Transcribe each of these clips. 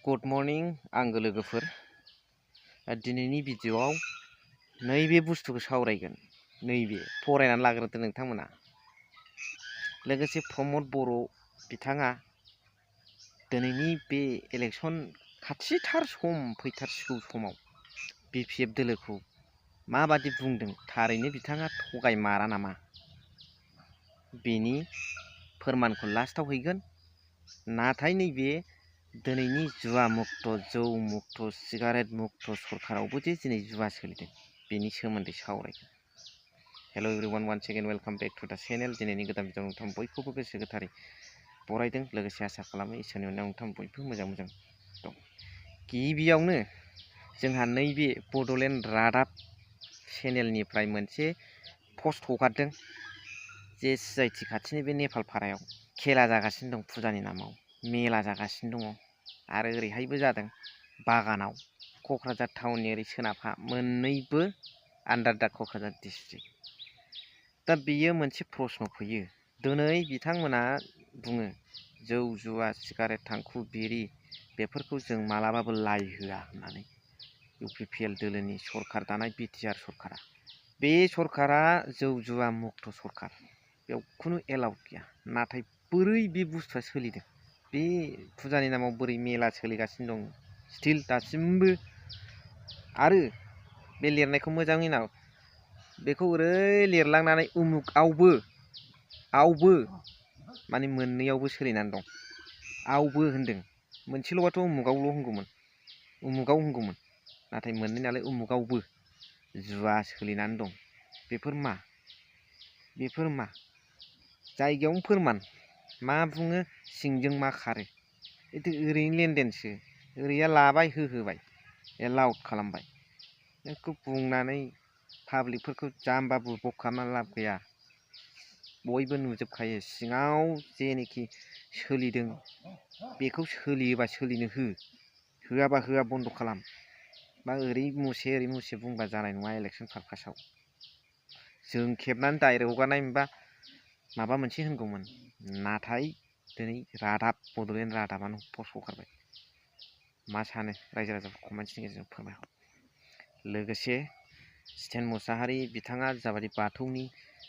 Good morning आंगो लोगोफोर दिनैनि भिडिअआव नैबे बुस्थुखौ सावरायगोन नैबे फरायनानै लाग्रोदो नोंथांमोना लोगोसे प्रमद बर' बिथाङा दिनैनि बे इलेक्सन खाथिथार सम फैथारसिगौ समाव बिपिएफ दोलोखौ माबादि बुंदों थारैनो बिथाङा थगायमारा नामा बेनि फोरमानखौ लास्टआव हैगोन नाथाय नैबे दिनैनि जुवा मुक्त जौ मुक्त सिगारेट मुक्त सरकारावबो जे दिनै जुवा सोलिदों बेनि सोमोन्दै सावरायगोन। Hello everyone once again welcome back to the channel. दिनैनि गोदान भिडिअ नोंथां बयखौबो गोसो गोथारै बरायदों लोगोसे आसा खालामो इसोरनि अननायाव नोंथां बयबो मोजां दं। गिबियावनो जोंहा नैबे बड'लेण्ड रादाब चेनेलनिफ्राय मोनसे पस्ट हगारदों जे सिआइटि खाथिनि बे नेपालपारायाव खेला जागासिनो दं फुजानि नामाव मेला जागासिनो दङ आरो ओरैहायबो जादों बागानाव क'क्राझार टाउननि ओरै सोनाबहा मोननैबो आन्डार दा क'क्राझार डिस्ट्रिक्ट। दा बेयो मोनसे प्रश्न फैयो दिनै बिथांमोना बुङो जौ जुवा सिगारेट थांखु बिरि बेफोरखौ जों मालाबाबो लाइ होआ होननानै इउपिपिएल दोलोनि सरखार दानाय बिटिआर सरकारा बे सरकारा जौ जुवा मुक्त सरकार बेयाव खुनु एलाउड गैया नाथाय बोरै बे बुस्थुआ सोलिदों बे फुजानि नामाव बोरै मेला सोलिगासिनो दं स्टिल दासिमबो आरो बे लिरनायखौ मोजाङै नाय बेखौ ओरै लिरलांनानै आवबो माने मोननैयावबो सोलिनानै दं आवबो होनदों मोनसेल'बाथ' उमुगावल' उमुगाव होनगौमोन नाथाय मोननै नालाय उमुगावबो जुवा सोलिनानै दं। बेफोर मा जायगायावनो फोरमान मा बुङो सिंजों मा खारो एथ' ओरैनो लेनदेनसो ओरैया लाबाय होहोबाय एलाउड खालामबाय बेखौ बुंनानै पाब्लिकफोरखौ जाम्बा बुरबक खालामनानै लाब गैया बयबो नुजोबखायो सिङाव जेनोखि सोलिदों बेखौ सोलियोबा सोलिनो होआबा होआ बन्द' खालाम बा ओरै मुसे बुंबा जानाय नङा इलेक्सन पारपासाव जों खेबनानै डाइरेक्ट हगारनाय मोनबा माबा मोनसे होनगौमोन नाथाय दिनै रादाब बड'लेण्ड रादाबानो पस्ट हगारबाय मा सानो रायजो राजाफोर कमेन्ट्सनि गेजेरजों फोरमायहर। लोगोसे जितेन मुसाहारि बिथाङा जाबायदि बाथौनि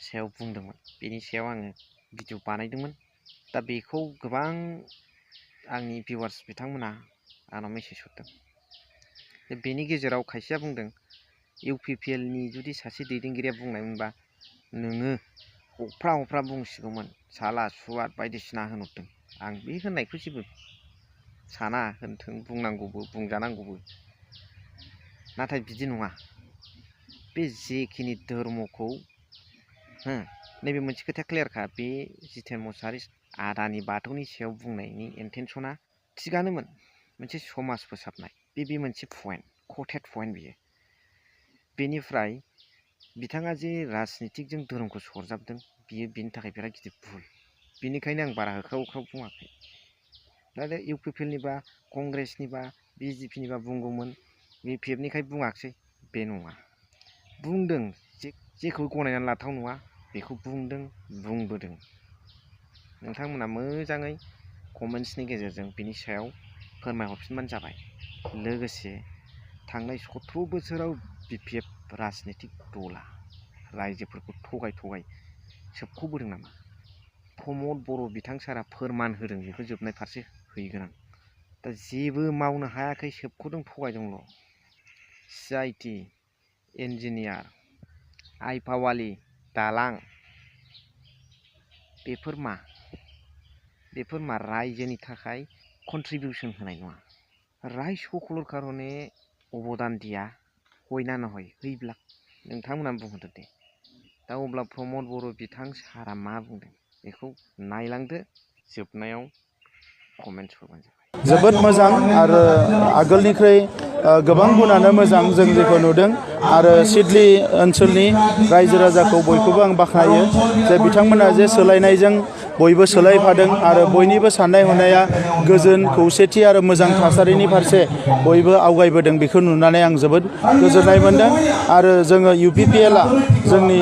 सायाव बुंदोंमोन बेनि सायाव आङो भिडिअ बानायदोंमोन दा बेखौ गोबां आंनि भिउवार्स बिथांमोना आंनाव मेसेज हरदों बेनि गेजेराव खायसेया बुंदों इउपिपिएलनि जुदि सासे दैदेनगिरिया बुंनायमोनबा नोङो हफ्रा बुंसिगौमोन साला सुवाद बायदिसिना होनहरदों आं बे होननायखौ जेबो साना होनथों बुंनांगौबो बुंजानांगौबो नाथाय बिदि नङा बे जेखिनि धर्मखौ नैबे मोनसे खोथाया क्लियारखा बे जितेन मुसाहारि आदानि बाथौनि सायाव बुंनायनि इन्टेनसना थिगानोमोन मोनसे समाज फोसाबनाय बे मोनसे पइन्ट कटेड पइन्ट बियो बेनिफ्राय बिथाङा जे राजनितिकजों धोरोमखौ सरजाबदों बियो बिनि थाखाय बिराद गिदिर भुल बेनिखायनो आं बारा होख्राव बुङाखै दा इउपिपिएलनिबा कंग्रेसनिबा बिजेपिनिबा बुंगौमोन बिपिएफनिखाय बुङाखिसै बे नङा बुंदों जेखौ गनायनानै लाथाव नङा बेखौ बुंबोदों नोंथांमोना मोजाङै कमेन्ट्सनि गेजेरजों बिनि सायाव फोरमायहरफिनबानो जाबाय। लोगोसे थांनाय 17 बोसोराव बिपिएफ राजनितिक दला रायजोफोरखौ थगाय सोबख'बोदों नामा प्रमद बर' बिथां सारा फोरमान होदों बेखौ जोबनाय फारसे हैगोन आं दा जेबो मावनो हायाखै सोबख'दों थगायदोंल' सिआइटि इन्जिनियार आइफावालि दालां बेफोर मा रायजोनि थाखाय कन्ट्रिबिउसन होनाय नङा राय सकलर कारणे अबदान दिया हयना नहय हैब्ला नोंथांमोना बुंहरदो दे दा अब्ला प्रमद बर' बिथां सारा मा बुंदों बेखौ नायलांदो जोबनायाव कमेन्ट्स होबानो जाबाय। जोबोद मोजां आरो आगोलनिख्रुइ गोबां गुणानो मोजां जों जेखौ नुदों आरो सिडली ओनसोलनि रायजो राजाखौ बयखौबो आं बाख्नायो जे बिथांमोना जे सोलायनायजों बयबो सोलायफादों आरो बयनिबो साननाय हनाया गोजोन खौसेथि आरो मोजां थासारिनि फारसे बयबो आवगायबोदों बेखौ नुनानै आं जोबोद गोजोननाय मोनदों आरो जोङो इउपिपिएलआ जोंनि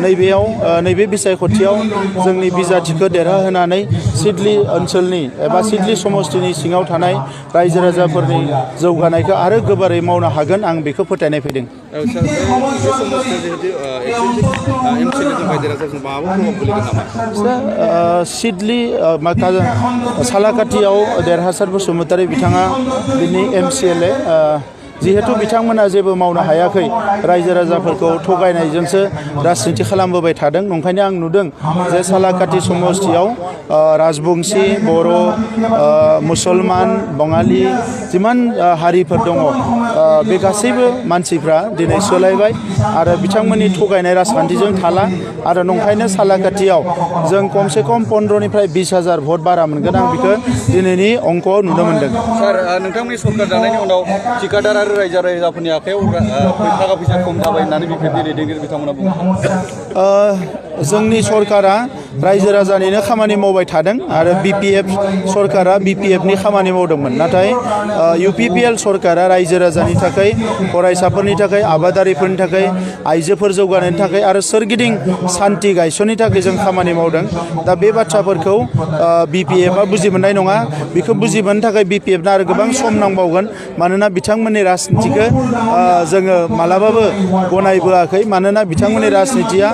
नैबेयाव नैबे बिसायख'थियाव जोंनि बिजाथिखौ देरहाहोनानै सिडली ओनसोलनि एबा सिडली समष्टिनि सिङाव थानाय रायजो राजाफोरनि जौगानायखौ आरो गोबारै मावनो हागोन आं बेखौ फोथायनाय फैदों। सिडली सालाकाटियाव देरहासार बसुमतारी बिथाङा बिनि MCLA जिहेतु बिथांमोना जेबो मावनो हायाखै रायजो राजाफोरखौ थगायनायजोंसो राजनिति खालामबोबाय थादों ओंखायनो आं नुदों जे सालाकाटि समष्टियाव राजबंशी बर' मुसलमान बङालि जिमान हारिफोर दङ बे गासैबो मानसिफ्रा दिनै सोलायबाय आरो बिथांमोननि थगायनाय राजखान्थिजों थाला आरो नंखायनो सालाकाटियाव जों खमसे खम 15निफ्राय 20,000 भट बारा मोनगोन आं बेखौ दिनैनि अंकआव नुनो मोनदों। सार नोंथांमोननि सरकार दानायनि उनाव थिकादार आरो रायजो राजाफोरनि आखायाव थाखा फैसा खम जाबाय होननानै बिफोर दैदेनगिरि बिथांमोना बुङो। जोंनि सरकारा रायजो राजानिनो खामानि मावबाय थादों आरो BPF सरकारा BPFनि खामानि मावदोंमोन नाथाय UPPL सरकारा रायजो राजानि थाखाय फरायसाफोरनि थाखाय आबादारिफोरनि थाखाय आइजोफोर जौगानायनि थाखाय आरो सोरगिदिं सान्थि गायसननि थाखाय जों खामानि मावदों दा बे बाथ्राफोरखौ BPFआ बुजि मोननाय नङा बेखौ बुजि मोननो थाखाय BPFना आरो गोबां सम नांबावगोन मानोना बिथांमोननि राजनितिखौ जोङो मालाबाबो गनायबोआखै मानोना बिथांमोननि राजनितिया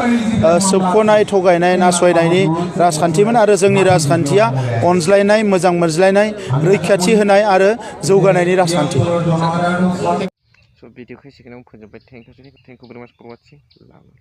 सोबख'नाय थगायनाय नासयनायनि राजखान्थिमोन आरो जोंनि राजखान्थिया अनज्लायनाय मोजां मोनज्लायनाय रैखाथि होनाय आरो जौगानायनि राजखान्थि। भिडिअखौ एसेखिनियावनो फोजोबबाय। थेंक इउ भेरि माच फर वाचिं।